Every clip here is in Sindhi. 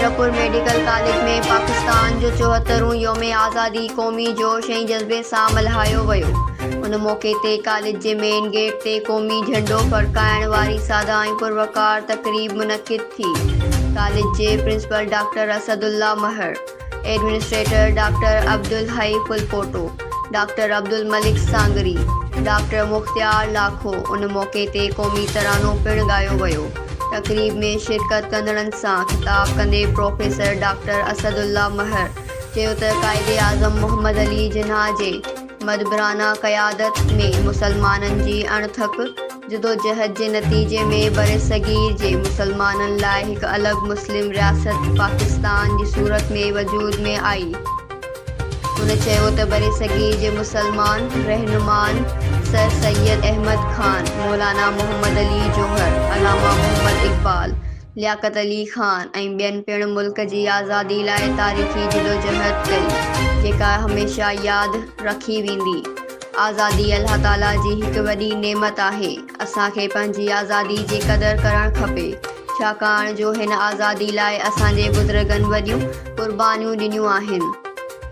خيرپور ميڊيڪل ڪاليج ۾ پاڪستان جو چوهترون يوم آزادي قومي جوش ۽ جذبي سان ملهايو ويو. ان موقعي تي ڪاليج جي مين گيٽ تي قومي جهنڊو ڦڙڪائڻ واري ساده ۽ پروقار تقريب منعقد ٿي. ڪاليج جي principal doctor Asadullah Mehar, administrator doctor Abdulhai Phulpoto, doctor Abdulmalik Sangri, doctor Mukhtiar Lakho ان موقعي تي قومي ترانو پڻ ڳايو ويو. تقريب ۾ شرڪت ڪندڙن سان خطاب ڪندي پروفيسر ڊاڪٽر اسد الله مهر چيو ته قائد اعظم محمد علي جناح جي مدبرانه قيادت ۾ مسلمانن جي اڻٿڪ جدوجهد جي نتيجي ۾ برصغير جي مسلمانن لاء هڪ الڳ مسلم رياست پاڪستان جي صورت ۾ وجود ۾ آئي. هن چيو ته برصغير جي مسلمان رهنمائن سر سيد احمد خان، مولانا محمد علي جوهر، علامه محمد اقبال، لياقت علي خان ۽ ٻين پڻ ملڪ جي آزادي لاء تاريخي جدوجهد ڪئي، جيڪا هميشه ياد رکي ويندي. آزادي الله تعاليٰ جي هڪ وڏي نعمت آهي، اسان کي پنهنجي آزادي جي قدر ڪرڻ کپي، ڇاڪاڻ جو هن آزادي لاء اسان جي بزرگن وڏيون قربانيون ڏنيون آهن.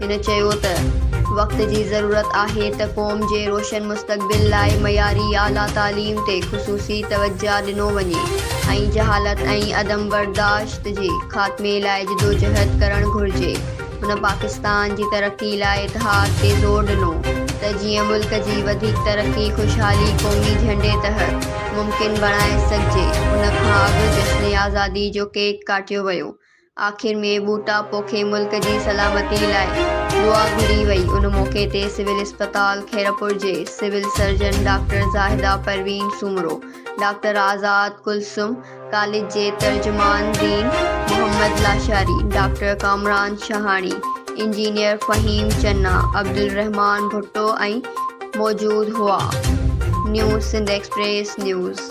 هن چيو ته وقت جي ضرورت آهي ته قوم جي روشن مستقبل لاء معياري اعليٰ تعليم تي خصوصي توجهه ڏنو وڃي ۽ جهالت ۽ عدم برداشت جي خاتمي لاء جدوجهد ڪرڻ گهرجي. هن پاڪستان جي ترقي لاء اتحاد تي زور ڏنو ته جيئن ملڪ جي وڌيڪ ترقي خوشحالي قومي جهنڊي تحت ممڪن بڻائي سگهجي. ان کان اڳ جشن آزادي جو ڪيڪ ڪاٽيو ويو. آخر ۾ ٻوٽا پوکي ملڪ جي سلامتي لاء دعا گهري وئي. ان موقعي تي سول اسپتال خيرپور جي civil surgeon doctor Zahida Parveen Soomro, doctor Azad Kulsoom, college جي ترجمان Din Muhammad Lashari, doctor Kamran Shahani, engineer Faheem Channa, Abdulrahman Bhutto ۽ موجود هئا. New Sindh express news.